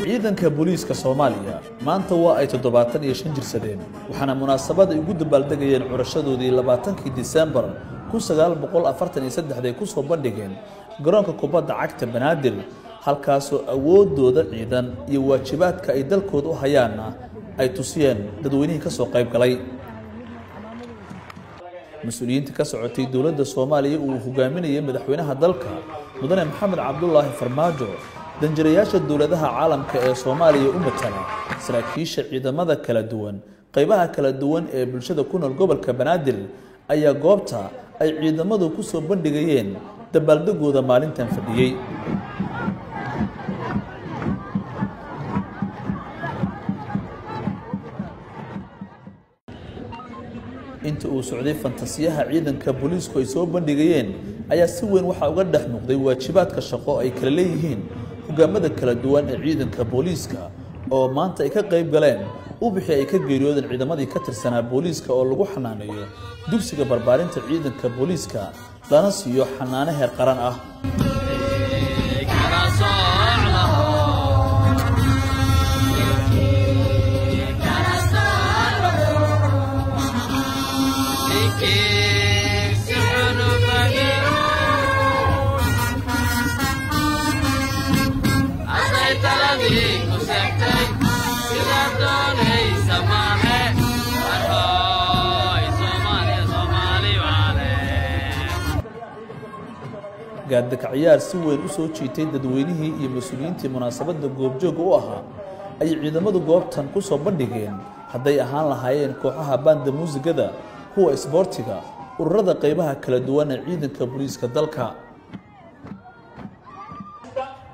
Ciidanka booliiska Soomaaliya maanta waa ay 75 jirsadeen, waxaana munaasabad ay ugu dabaaldegayeen curashadoodii 20kii Disembar 1943 ay ku soo bandhigeen garoonka kubadda cagta Banaadir, halkaasoo awoodooda ciidan iyo waajibaadka ay dalkooda u hayaanna ay tusiyeen dadweynihii ka soo qayb galay. Mas-uuliyiinta ka socotay dowladda Soomaaliya uu hogaaminayay madaxweynaha dalka Mudane Maxamed Cabdulaahi Farmaajo, danjirayaasha dowladaha caalamka ee Soomaaliya u matala, saraakiisha ciidamada kala duwan, qaybaha kala duwan ee bulshada ku nool gobolka Banaadir ayaa goobta ay ciidamadu ku soo bandhigayeen dabaaldegooda maalintan fadhiyey. Inta uu socday fantasiyaha ciidanka booliisku ay soo bandhigayeen ayaa si weyn waxaa uga dhex muuqday waajibaadka shaqo ay kala leeyihiin hogaamada kala duwan ee ciidanka booliiska, oo maanta ay ka qayb galeen ubixii ay ka geeriyoodeen ciidamadii ka tirsanaa booliiska oo lagu xanaaneeyo dugsiga barbaarinta ciidanka booliiska, lana siiyo xanaano heer qaran ah. Gaadaka ciyaar si weyn u soo jiitay dadweynihii iyo mas-uuliyiintii munaasabadda goobjooga u ahaa ayay ciidamadu goobtan ku soo bandhigeen, hadday ahaan lahaayeen kooxaha baanda muusigada, kuwa isboortiga, ururada qaybaha kala duwan ee ciidanka booliiska dalka.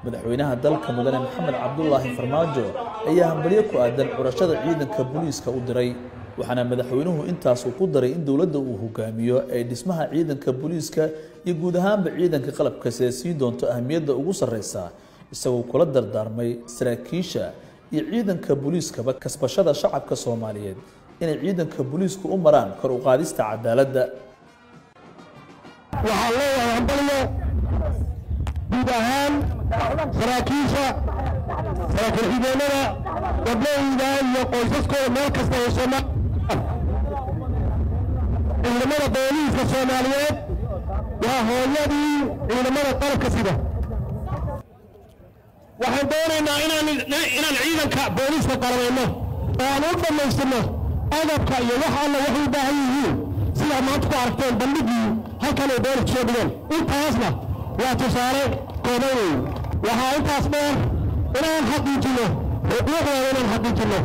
Madaxweynaha dalka Mudane Maxamed Cabdulaahi Farmaajo ayaa hambalyo ku aadan curashada ciidanka booliiska u diray, waxaana madaxweynuhu intaas uu ku daray in dowladda uu hogaamiyo ay dhismaha ciidanka booliiska iyo guud ahaanba ciidanka qalabka sida siin doonto ahamiyadda ugu sarreysa, isagoo kula dardaarmay saraakiisha iyo ciidanka booliiskaba kasbashada shacabka Soomaaliyeed inay ciidanka booliisku u maraan kor u qaadista cadaaladda. Waxaan leeyahay hambalyo guud ahaan saraakiisha, saraakiil xigeenada, gabdhahayda iyo qoysaskooda meel kasta oo Soomaaliya. Ciidamada booliiska Soomaaliyeed waa hooyadii ciidamada qalabka sida. Waxaan doonaynaa inaan ciidanka booliiska qalabayno oo aan u dhammaystirno agabka iyo wax alla waxay u baahan yihiin, sidaa maanta ku aragteen bandhigii halkan ay boolisku soo dhigeen. Intaasna waa tusaale kooban weyn. Waxaa intaas dheer inaan xaqiijinno xuquuqdooda, inaan xaqiijinno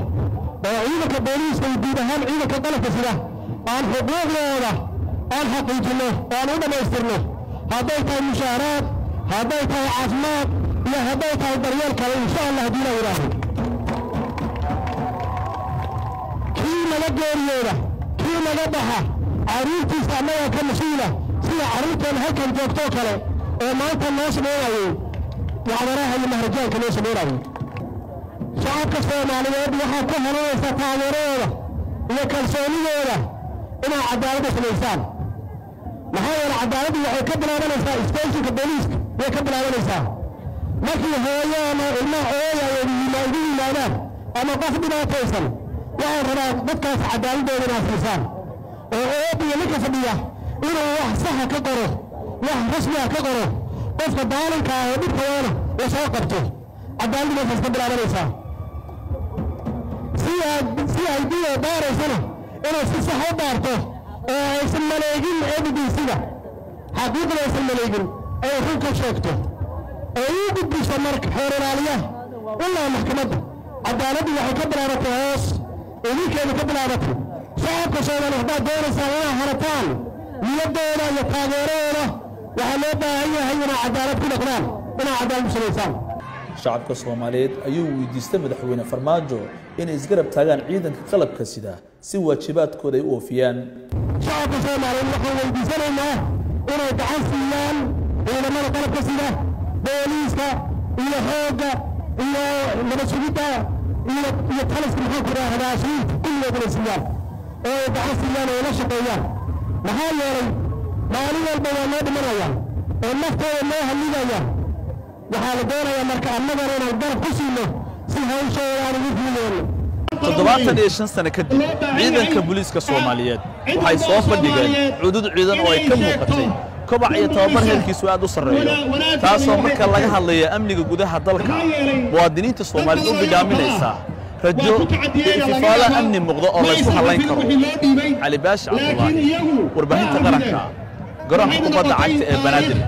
oo ciidanka booliiska iyo guud ahaan ciidanka qalabka sida aan xuquuqdooda aan xaqiijinno oo aan u dhammaystirno, hadday tahay mushaaharaad, hadday tahay caafimaad iyo hadday tahay daryeel kale, insha Allah haddii la yidhaahdo. Kii naga geeriyooda, kii naga baxa, carruurtiisa annagaa ka mas-uula, sida carruurteena halkan joogtoo kale oo maanta noo samaynayay wacdaraha iyo mahrajaanka noo samaynayay. Shacabka Soomaaliyeed waxaa ku halanaysaa taageeradooda iyo kalsoonidooda inaad cadaaladda samaysaan, maxaa yeele cadaaladdu waxay ka bilaabanaysaa isteeshinka booliiska way ka bilaabanaysaa. Markii hooyo ama ilmaha ooyaya igu yimaadaan ama qof dhibaataysan, waxaan rabaa dadkaas cadaaladooda inaad siisaan, oo oobiya ninka fadhiya inuu wax saxa ka qoro, wax rasmiga ka qoro, qofka daalinka ah oo dhibka waana la soo qabto. Cadaaladdu meeshaas ka bilaabanaysaa. Si aad si ay d oo baaraysana inay si sax u baarto oo aysan maleegin evidence-ga, xaqiiqda aysan maleegin, ay run ka sheegto oo u gudbiso marka xeer ilaaliyaha ilaa maxkamadda. Cadaaladdu waxay ka bilaabatay hoos, idinkeedu ka bilaabatay. Shacabka Soomaaliya haddaad doonaysaan inaad harataan niyaddooda iyo taageeradooda, waxaa loo baahan yahay inaad cadaalad ku dhaqdaan, inaad cadaalad u samaysaan. Shacabka Soomaaliyeed ayuu weydiistay madaxweyne Farmaajo inay isgarab taagaan ciidanka qalabka sida si waajibaadkooda ay u oofiyaan. Shacabka Soomaaliyeed waxaan weydiisanaynaa inay gacan siiyaan ciidamada qalabka sida, booliiska iyo xoogga iyo nabad sugidda iyo taliska, maxaan ku idhaahdaa, asluubta, kulligood inay siiyaan oo ay gacan siiyaan oo la shaqeeyaan, maxaa yeelay maalin walba waa noo dhimanayaan. Oo naftooda noo halligaya. Waxaa la doonayaa marka annagana inaan garab ku siino si hawshooda aan ugu fuuleyno. 75 sano kadib, ciidanka booliiska Soomaaliyeed waxay soo bandhigeen cudud ciidan oo ay ka muuqatay kobac iyo tababar heerkiisu aad u sarreeyo, taasoo marka laga hadlaya amniga gudaha dalka muwaadiniinta Soomaaliyeed u bidhaaminaysa rajo iyo ififaalo amni muuqda oo laysku hallayn karo. Cali Baashi Cabdulaahi, Warbaahinta Qaranka, garoonka kubadda cagta ee Banaadir.